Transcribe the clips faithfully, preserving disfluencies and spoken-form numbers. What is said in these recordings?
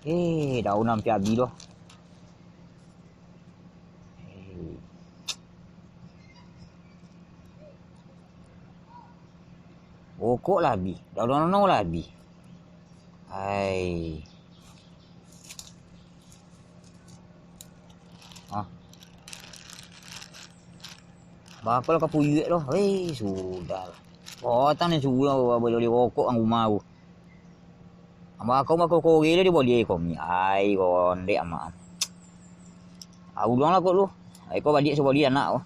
Eh, daun ampia abih doh. Eh. Rokok lah abih, daun-daun lah abih. Ai. Ah. Bako lah ka puyuak tu. Hei, sudah lah. Patang ni subuah bali rokok ang rumah tu. Bako, bako kore lah dibali komi. Ai, kondek amak. Ah, ulang lah kok lu. Ai, kau baliak sabali anak tu.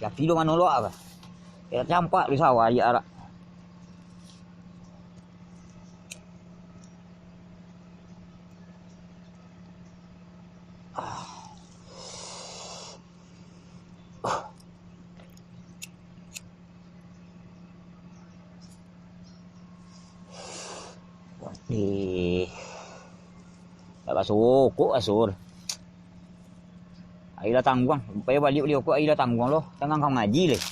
Tapi lo mano lo apa? Ya, campak di sawah, ya, arak. Ah. Eh. Tak basuh kok asur. Aia lah tangguang. Ruponyo baliak bali rokok, aia lah tangguang lo. Tangan kau ngaji leh.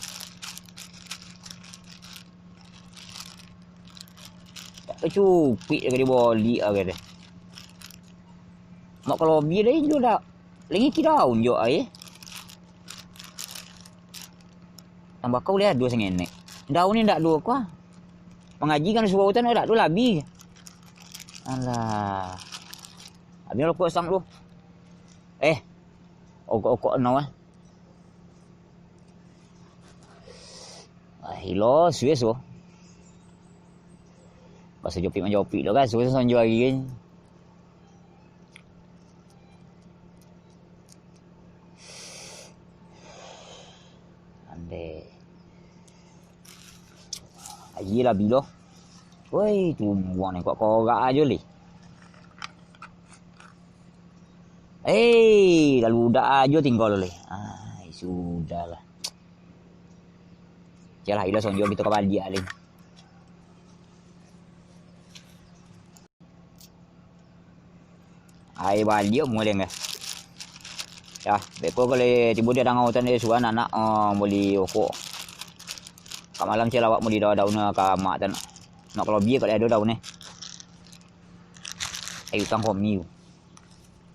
Tak cukuik lagi dibaliak lagi deh. Mak kalau bia deh injo dak. Lagi kira unjuk ai. Tambah kau lihat dua sangenek. Daun ni ndak dua kuah. Mangaji kan suruah utan dak dua labi. Alah. Abis lo kok sang tu. Eh. Okok-okok no ah. Ah, ilo sues tu. Pasal jopik manjopik tu kan, sues sanjo hari kan. Andai. Aji lah bilo. Woi, tumbuang ni kok korak ajo leh. Eh, lalu udah ajo tinggal leh. Ai, sudahlah. Yalah, ilo sonjo kito ka baliak leh. Ai baliak mulai kan. Ya, beko kalau tibo di tangah utan dia suruah anak, eh, bali rokok. Ka malam cek lawak bali daun-daun ka mak tan. Nak kalau bia kalau ado daun ni. Ai utang komi tu.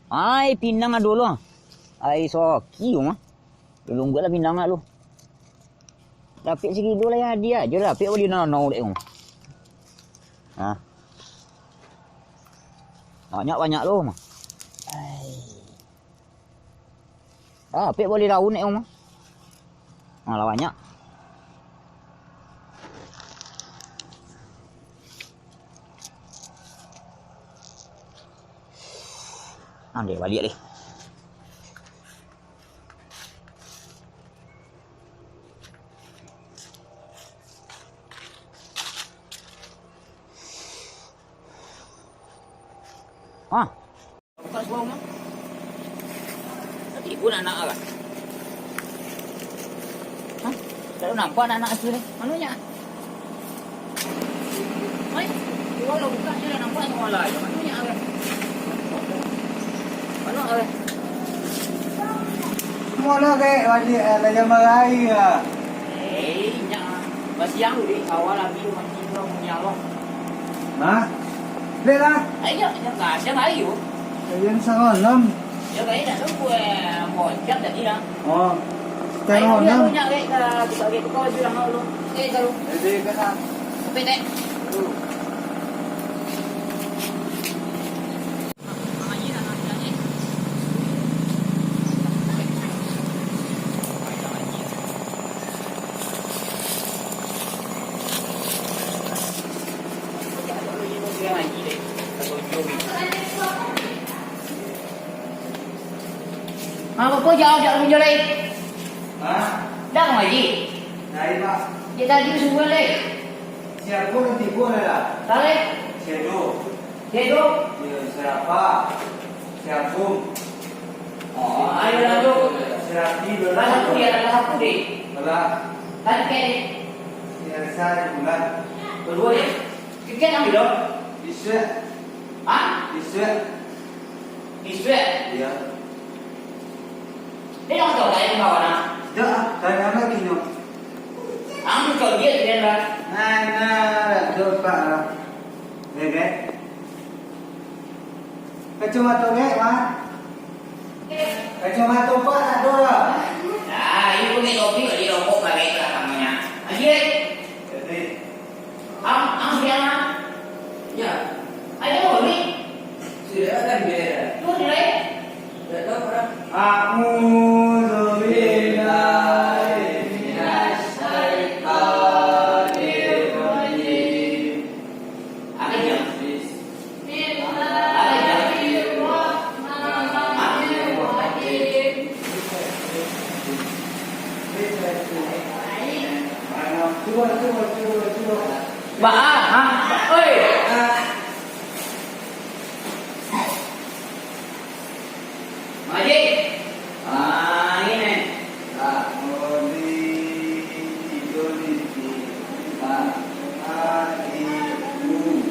Ai pinang ado lo. Ai soki tu mah. Lungguak lah pinang tu. Dapek sagitu lah, hadiah ajo lah, dapek bali nano dek ngku. Ha. Banyak-banyak lo mah. Ai. Dapek bali daun dek ngku mah. Ha, lah banyak. Andai baliak deh. Ha. Buka suara rumah. Tadi pun anak lah. Hah? Tak nampak anak-anak tu ni. Manunya. Mai, dua lah buka je lah nampak semua lah. Manunya lah. Mana lah? Mana kek balik, eh, dah jam barai lah. Eh, nyak. Basiang tu, dek. Awal lagi tu mati tu, punya Allah. Hah? Dek lah. Ayo, jangan, jangan ayo. Jangan salam. Jangan ayo, nak tunggu, eh, bocah tadi lah. Oh. Ayo, Salam. Dia punya, dek, ke, kita, dek, tukar baju lah, mau lu. Eh, kalau. Jadi, kena. Sampai, dek. Apa kau jauh-jauh menjelai? Hah? Dah ngaji? Dari, Pak. Dia tadi suruh leh. Siapa nanti gua lah? Tarik. Siapa? Dia tu? Ya, siapa? Siapa? Oh, ayo lah tu. Siapa dulu? Lah aku dia, lah aku deh. Lah. Kan kayak Biasa bulan. Kedua ya? Tiket ambil dong. Bisa. Hah? Bisa. Bisa? Iya. Dia yang tahu saya kawan ah. Dah, ah, tanya lagi nyo. Ang kau dia dia lah. Nah, nah, dopak lah. Ya, kan? Kacamata gek, Mak. Kacamata Pak tak ada lah. Nah, ini pun dia kopi, dia rokok, pakai lah namanya. Aje. Jadi, Am, am, siapa? Ya. Ayo, ni. Sudah kan, Ber? Tu, ni, lai. Tidak tahu, orang. A'udzubillahi minasyaitonirrajim. Apa dia? Bismillahirrahmanirrahim. Ba, ha? Oi. Mak Haji. Ah, ini. Ah, oh, di, di, di, di, ah, ah, di, u.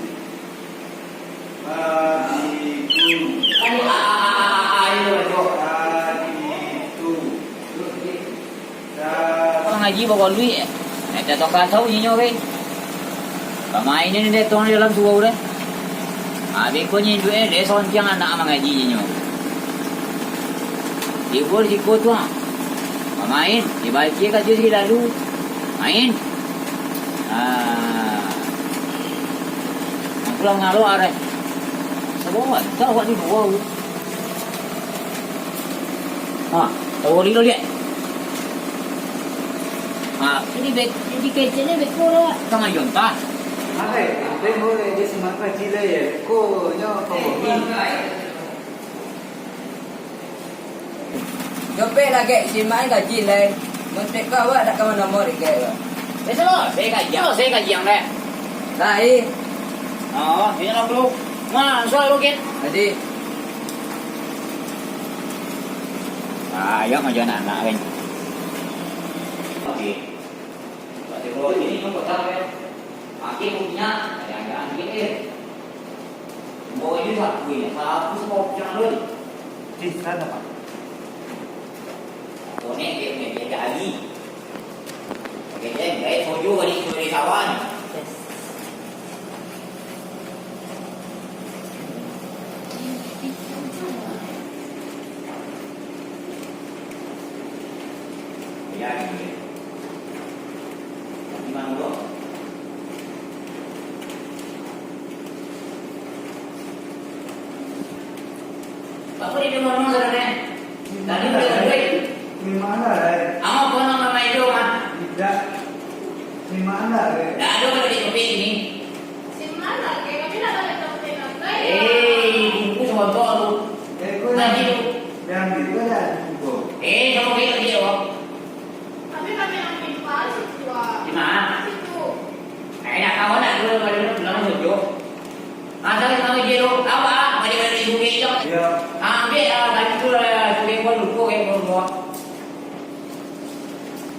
Bagitu. Bagitu. Urang ngaji bawa luik, eh. Eh, tak tahu kasau nyo, weh. Pamain ni dia tuang di dalam surau deh. Ah, beko nyo induak, eh, dia sontiang anak mangaji nyo. Tibo di siko tu, ah. Pamain, di baliak kajo sigi lalu. Main. Ah. Aku lah ngalo arek. Sabawa, tak awak di bawah. Ha, tahu lilo liak. Ha, jadi bet, jadi keceknyo beko lah. Tangah jonta. Apa? Apa yang boleh dia semangat cile ya? Ko nyo apa? Dompet lagek simak gaji lai. Mun teko awak dak ka mano-mano dek gek. Biaso lo, saya gajiang, saya gajiang dek. Lai. Oh, ini lah bro. Nah, soal lo, Ken. Tadi. Ah, ya, macam anak-anak kan. Oke. Berarti kalau ini kan kota kan. Makin punya, ada-ada gitu ya. Bawa juga sapu ini, sapu semua punya dulu. Di sana, Pak. Konek dia punya dia cari. Oke, dia gaya sojo balik ke dari kawan. Ya, gitu. Di mana, bro? Apa dia dengar-dengar sana, eh? Tadi udah duit. Di mana, eh? Ama kau nak main dulu, ah? Tidak. Di mana, eh? Dah ada kalau di kopi ini. Di mana, eh? Kami nak balik kopi nak main. Eh, tunggu sebentar tu. Eh, kau Tadi yang, tu. Yang itu ada di situ. Eh, sama kayak dia, Bang. Tapi kami nak main di situ, ah. Di mana? Situ. Eh, nak kawan nak dulu, kalau nak bilang jodoh. Ah, salah sama dia tu. Apa? Balik-balik di Bukit Hijau. Ya. Ah, ambil, ah, baju tu lah, sudah pun lupa, kan, pun lupa.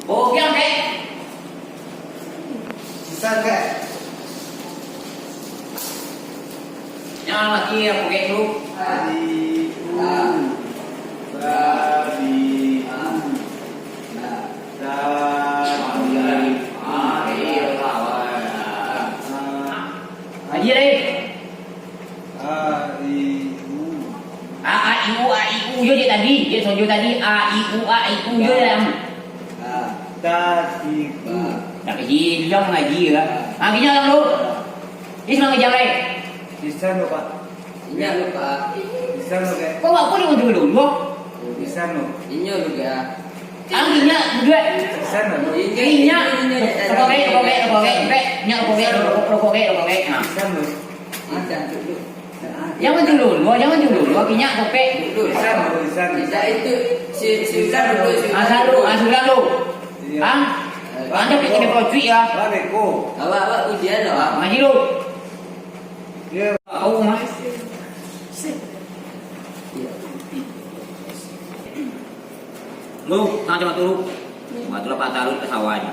Oh, dia ambil. Susah, kan? Yang laki, ya, pakai tu. Tadi, tu. Tadi, tu. Nah. Tadi. Ah, iya, kawan. Ah. Haji, deh. A, I, U. A, A, I, U, A, I, U, yo, je tadi. Je, sojo tadi. A, I, U, A, I, U, yo, je. A. Tadi. Nak kaji, bilang ngaji, kan? Ah, bilang, dulu. Ni semua ngaji, kan? Bisa, no, Pak. Inyo, no, Pak. Bisa, no, Pak. Kau apa ni untuk dulu? Bisa, no. Inyo juga. Ang inyo juga. Bisa, no. Inyo. Rokok, rokok, rokok, rokok. Inyo rokok, rokok, rokok, rokok. Nah. Bisa, no. Bisa, duduk. Jangan dulu, lu jangan dulu, lu akhirnya sampai. Bisa, no, bisa, no. Bisa itu, si, si Bisa, no. Asal lu, asal lu. Iya. Ah? Anda bikin project ya. Awak beko. Awak, awak ujian, awak. Ngaji lu. Iya. Kau mah. Lu, tang cuma turu. Cuma turu apa tarut ke sawah ni?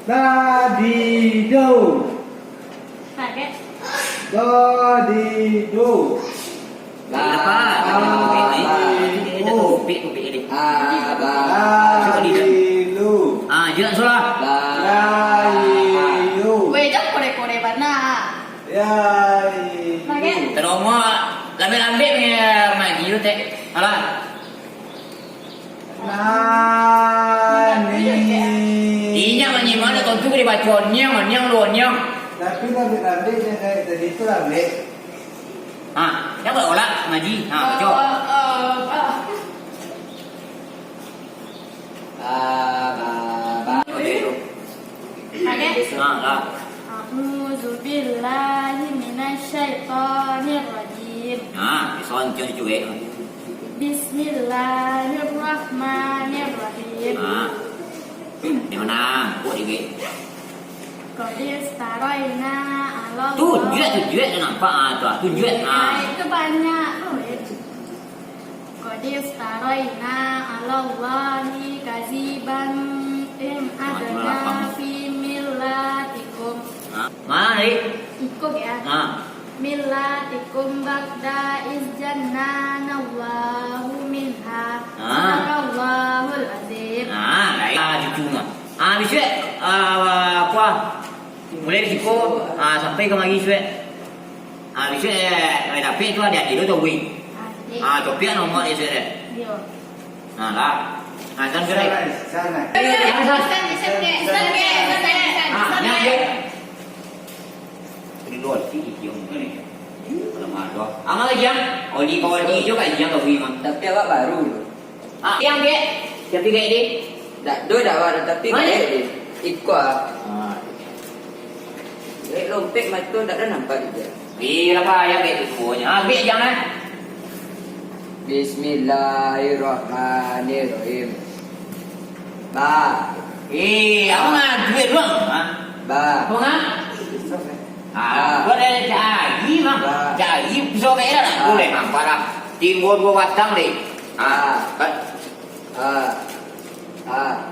Tadi do. Target. Tadi do. Lah, lah, lah. Oh, pik tu, pik ni. Abailu. Ah, je nak solah. Bailu. Weh, jangan kore-kore bana. Yailu. Lagi? Terongok, lambek-lambek ni ngaji tu, Tek. Alah. Nani. Inyo manyimak, tontu ka dibaco, niang, niang, lo, niang. Tapi lambek-lambek jan kayak tadi tu, lambek. Ha, jan baolak ngaji. Ha, baco. Oh, oh, oh. Ba, ba, ba. Oke. Ha, lah. A'udzubillahi minasyaitonirrajim. Ha, soal cuek-cuek. Bismillahirrahmanirrahim. Ha. Yang mana? Buat dikit. Qad iftaraina 'ala Allah. Tunjuak, tunjuak, dah nampak, ah, tu, ah, tunjuak, ah. Itu banyak, oh, ya. Qad iftaraina 'alallahi kadziban in 'adna fi millatikum. Ah, mana, Rik? Iko, ya. Ah. Millatikum ba'da iz ja'alnahu minha. Ah. Sadaqallahul azim. Ah, baik. Ah, cucu mah. Ah, bisuak, ah, apa? Mulai di siko, ah, sampai kamari bisuak. Ah, bisuak, eh, eh, dapek tu adik-adik tu, Wi. Adik. Ah, copiak nomor dia, bisuak, eh. Yo. Nah, lah. Nah, dan gerai. Sana, sana. Yang sah. Sana, sana, sana, sana, sana. Ah, sana. Yang, yang. Di luar sini, yang mana? Kalau malu. Amal lagi, yang. Oli, kau oli, jo, kan, yang kau beri, Mang. Tapi awak baru. Ah, yang, Gek. Siapa, Gek, di? Dak, do, dak, awak, tapi mana? Gek, di. Iko, ah. Ah. Gek, lompek, mato, dak ada nampak juga. Ih, lah payah, Gek, tu semuanya. Ah, Gek, jangan. Bismillahirrahmanirrahim. Ba. Eh, apa ngah duit doang? Ha? Ba. Apa ngah? Ah, kau dah cari, Mang. Ba. Cari, pisau kayak dah nak boleh, Mang. Parah. Timbul dua batang deh. Ah, kan? Ah. Ah.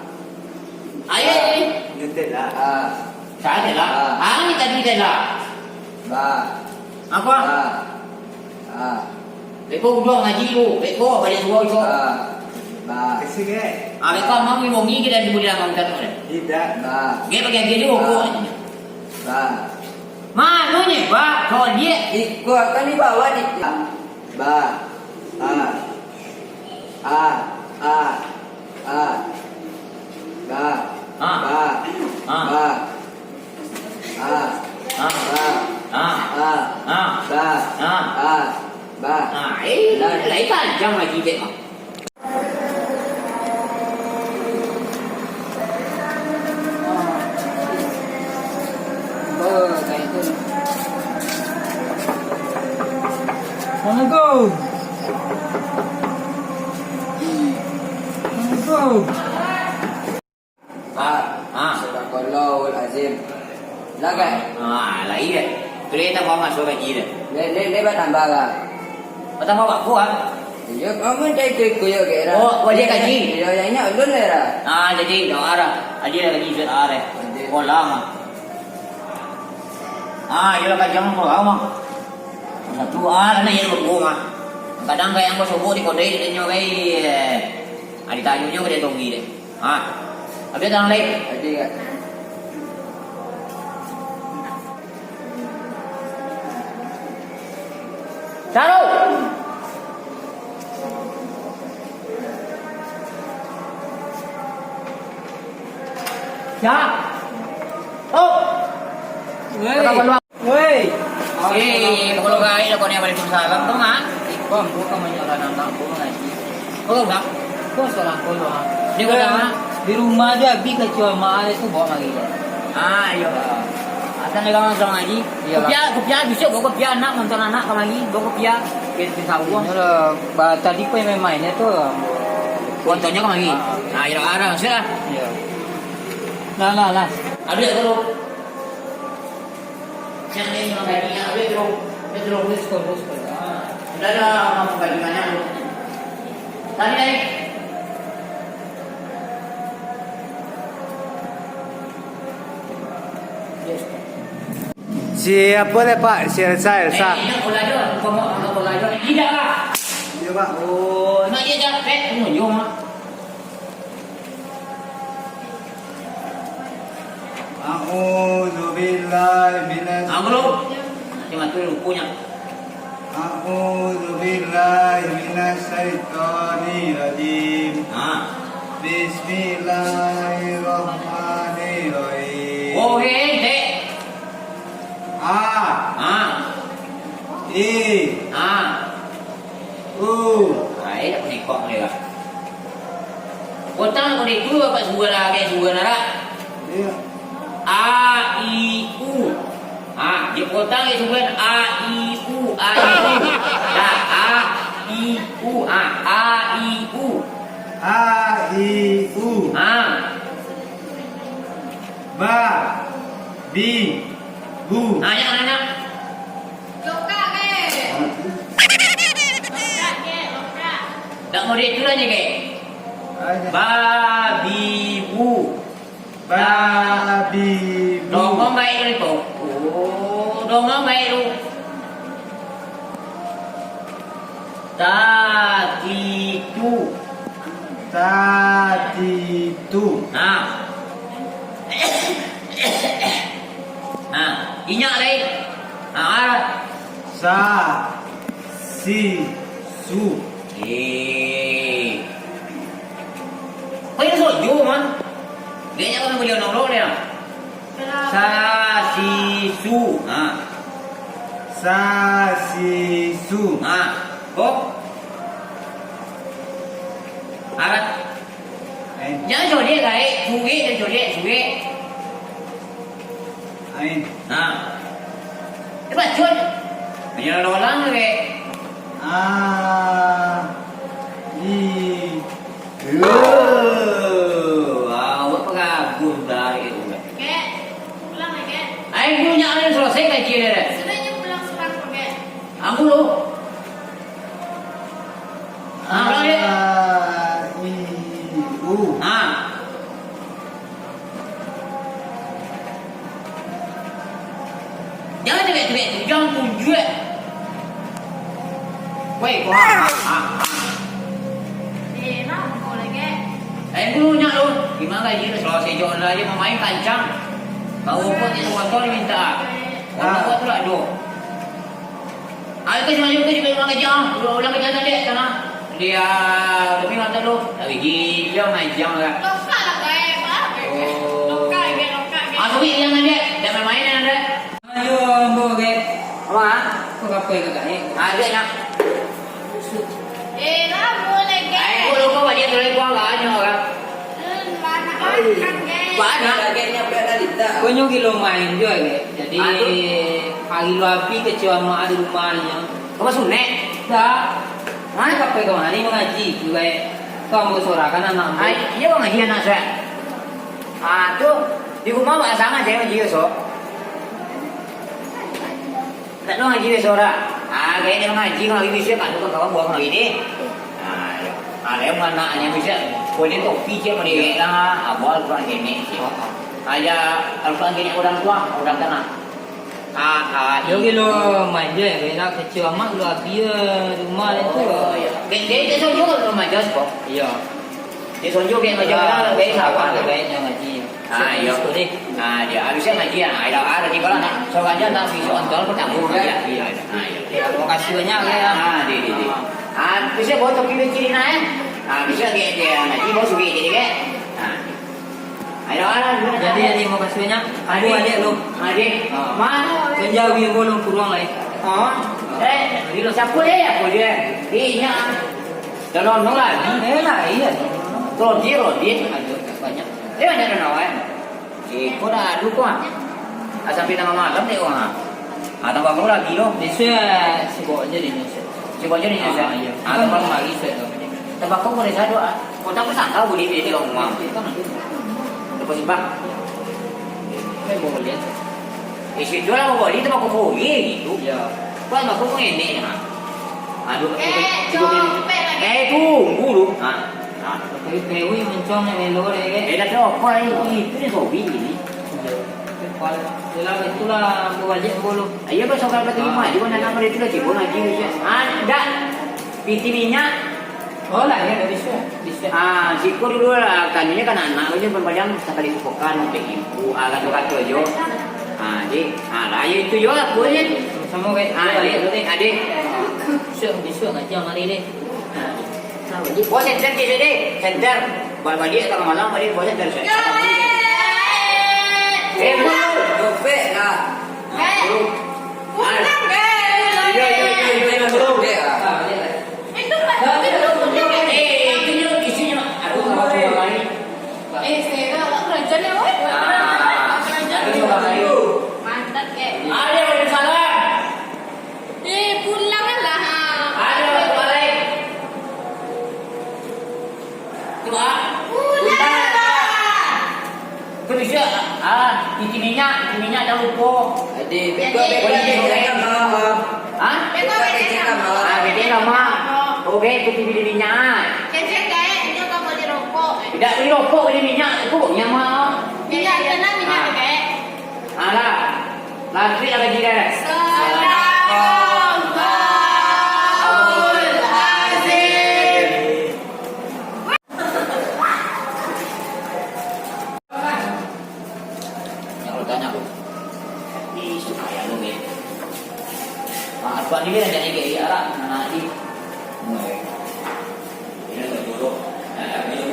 Ayo, ayo. Nyetel lah. Ah. Saya lah. Ah. Ah, ni tadi dah lah. Ba. Apa? Ah. Ah. Beko udah ngaji tu, beko balik subuh tu. Ah. Ba. Kasih, Gek. Ah, beko amang ni bongi kita di mulia amang kita tu. Tidak. Ba. Gek bagi aja dulu, ah, kok. Ba. Mano ni, Ba? Kau dia. Iko akan dibawa di. Ba. Ah. Ah. Ah. Ah. Ba. Ah. Ba. Ah. Ba. Ah. Ah. Ba. Ah. Ah. Ba. Ah. Ba. Ah, eh, lah, lah, tajam lagi, Bek, mah. Assalamualaikum. Assalamualaikum. Ah, ah. Sadaqallahul azim. Lah, kan? Ah, lah, iya. Tu dia tambah masuk lagi dah. Le, le, le, batambah lah. Batambah bako, ah? Iya, kamu cari kuyo, Gek, lah. Oh, wajib kaji? Iya, yang ingat ulun lah, lah. Ah, jadi, doa lah. Adi lah kaji, Ustaz, ah, deh. Adi. Kolam, ah. Ah, iyolah, kaji yang kolam, ah. Satu, ah, lah, nak iya, bako, ah. Kadang kayak yang basobok di kodai, dia nyo, kayak, eh, ah, ditanyo nyo ka dia tonggi, deh. Ha. Habis tangan lain. Habis, Kak. Taruh. Ya. Oh. Woi. Kata peluang. Woi. Eh, kalau gaek lah kau ni, waalaikumsalam. Kau ngah? Kau ambo ka manyoran anak ambo ngaji. Oh, udah. Kau sorang kau doang. Dia kau dah, Mak? Di rumah dia, Abi kacau amak dia tu bawa mari. Ah, iyo. Asal dia kawan sorang ngaji. Iyolah. Kopiah, kopiah, bisuak bawa kopiah anak, nonton anak kamari, bawa kopiah. Kopiah di sawah. Iyolah, ba-, tadi kau yang main-mainnya tu. Nontonnya kamari. Ah. Ah, iyo, arah, sudah. Iyo. Lah, lah, lah. Aduh, ya, kalau Yang ni, yang tadi, yang habis tu. Habis tu, habis tu, habis tu. Ah. Udah ada, ah, bajingannya tu. Tadi naik. Siapa le, Pak? Si Elsa, Elsa. Eh, ini bola dia, bukan mau, bukan bola dia. Tidak lah. Iya, Pak. Oh. Iya, Cak. Pet, nunjuk, Mak. A'udzubillahi minas- Ah, belum. Cuma tu rukunya. A'udzubillahi minasyaitonirrajim. Ah. Bismillahirrahmanirrahim. Oh, hei, hei. A. Ah. I. Ah. U. Ai, dak panekok ni lah. Kotang kau di tu, bapak subuhan lah, bapak subuhan lah. Iya. A, I, U. Ha, di kotang di subuhan A, I, U, A, I, U. Dah, A, I, U. Ha, A, I, U. Ha. Ba, bi, bu. Nah, nyak, nah, nyak. Lokak, ke? Lokak, ke? Lokak. Tak mau diet tu lah, ke? Ayo. Babi bu. Babi bu. Dongong baik tu. Oh, dongong baik tu. Tatitu. Tatitu. Nah. Nah, inyak lai. Nah. Sa, si, su. Eh. Kau ini sojo, man. Dia jangan beliau nongkrong dia. Sa, si, su. Ha. Sa, si, su. Ha. Kok? Arat. Ain. Jangan jodek, Gai. Surik, jangan jodek, surik. Ain. Ha. Eh, bacut. Banyak orang lagi. A, I, Loh, awak pagabur dari itu. Kek, pulang lah, Kek. Ai, punya ni selesai kaji dia, deh. Sudah pulang surang, Kek. Ambo lu. Ah, pulang, Kek. A, I, U. Ah. Jangan dek-dek, jangan tunjuak. Weh, kau, ha, ha, ha. Eh, lah, kau lagi. Eh, gurunya tu. Gimana gaji tu? Selesai jual lah, dia mamain kancang. Kau pun di motor minta. Kau buat tu lah, doh. Ayo, tu, maju, tu, di rumah kerja, ah. Ulang, ulang kerja tadi, sana. Dia, tapi mata tu, tak bigi, dia majang lah. Lokak lah, Gai, apa? Oh. Lokak, Gai, lokak, Gai. Ah, tapi yang tadi, jangan main-main, yang ada. Ayo, ambo, Gai. Apa, ah? Kau apa yang kakak ni? Ada, nak. Eh, lah, boleh, Gai. Ayo, kau lupa balik, tu lagi buang, Gai, orang. Banyak. Kau nyo gilo main juo, Gai. Jadi, hari lo api kecil amak di rumah nyo. Kau masuak nek? Dah. Mana kapai kau hari mangaji tu, Gai? Kau ambo sorakan anak ambo. Ai, iyo mangaji anak saya. Ah, tu di rumah awak sangat saya mangaji besok. Tak tahu ngaji besok dah. Ah, kayaknya ngaji kalau lagi bisa, kalau kawan buang lagi ni. Ah, ya. Ah, dia mana yang bisa. Boleh topi je, boleh lah. Abah Al-Quran gini. Aja Al-Quran gini orang tua, orang tanah. Ah, ah, Yo gilo manja, bela kecil amat lu abia rumah itu. Oh, iya. Dia, dia, dia sonjo kalau manja, kok. Iya. Dia sonjo kayak manja, Ah, kayak sabar, sabar, kayak. Kayak ngaji. Ah, iya. Habis tu, deh. Ah, dia habisnya ngaji, ah, ada, ada di bawah, nah. Soalnya tak bisa ontor pertama, ya. Iya, iya. Ah, iya. Terima kasih banyak, ya. Ah, di, di, di. Ah, bisa bawa topi kecil, nah, eh. Ah, bisa kayak dia ngaji, bawa sugi jadi, kayak. Ah. Ayo, ayo, ayo. Jadi, jadi, makasih banyak. Adi. Aku balik lu. Adi. Ah. Ma? Kan jauh yang bolong kurang lai. Oh. Eh, siapa dia? Apa dia? Iya. Dah nonton lagi. Eh, lah, iya. Rodi, Rodi. Aduh, banyak. Eh, banyak dah nawan. Eh, kau dah adu kau, ah. Ah, sampai tengah malam deh, kau, ah. Ah, tambah kau lagi, loh. Biasa sibuk aja deh, biasa. Sibuk aja deh, biasa. Ah, iya. Ah, tambah kau lagi, saya tahu. Tambah kau boleh sadu, ah. Kau tak bersangka boleh dia di rumah. Itu kan ada. Lepas simpang. Saya mau lihat. Eh, situ lah mau beli, tambah kau boleh gitu. Iya. Kau tambah kau ngenek, ah. Aduh, Eh, aduh, aduh, copet lagi. Eh, tunggu dulu. Ah. Tapi Pewi mencong ni melo deh, ke? Eh, dah tahu apa ni? Itu dia hobi ni. Iya. Itu paling, itulah, itulah, ambo balik, ambo lu. Iya, besok kalau terima, Ah. juga nak nama dia tu dah timbul lagi, gitu. Ah, dah. Piti minyak. Oh lah, ya, dari situ. Di situ. Ah, siko dulu lah, kanunyo kan anak tu paling-paling sakali sapokan, untuak ibu, ah, kato-kato jo. Ah, jadi, ah, lah, ya itu jo lah, pokoknyo. Samo, Kak. Ah, adik, adik. Bisuak, bisuak ngaji hari ni. Bawa senter ke, dek. Senter. Balik-balik tangah malam, balik, bawa senter. Eh, bro. Dobek lah. Eh. Pulang, eh. Iya, iya, iya, iya, bro. Dobek lah. Itu, Pak, itu punya. Eh, itu nyo, isinyo. Aduh, aduh, aduh. Eh, saya dah, Pak, kerajaan ya, weh. Ah. Kerajaan. Aduh, aduh. Mantap, eh. Ada, waalaikumsalam. Eh, pulanglah, ha. Ayo, balik. Tu, ha? Pulanglah. Tu bisa, ah, cuci minyak, cuci minyak jangan lupa. Ade, beko, beko, beko, beko, beko. Ha? Beko, beko, beko. Ah, beko, beko. Oke, cuci minyak. Kecek, kayak, itu kau beli rokok. Tidak beli rokok, beli minyak. Itu baunya mah. Minyak, tenang, minyak, ah. Kayak. Alah, lanjuik lah kaji deh. Sadaqallahul azim. Yang lu tanya, Bu. Di Sukaya lu, ya. Ah, apa ni dia jadi kayak arah, anak di. Ini tu dulu. Nah, ini tu.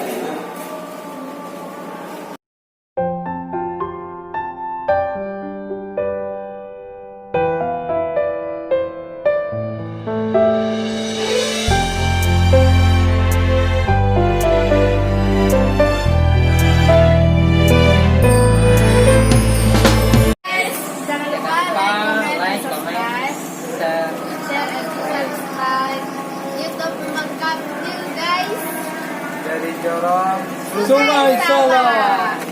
Jangan lupa like, comment, and subscribe. Share and subscribe YouTube Mekah New, guys. Dari Jorong Sungai Salam.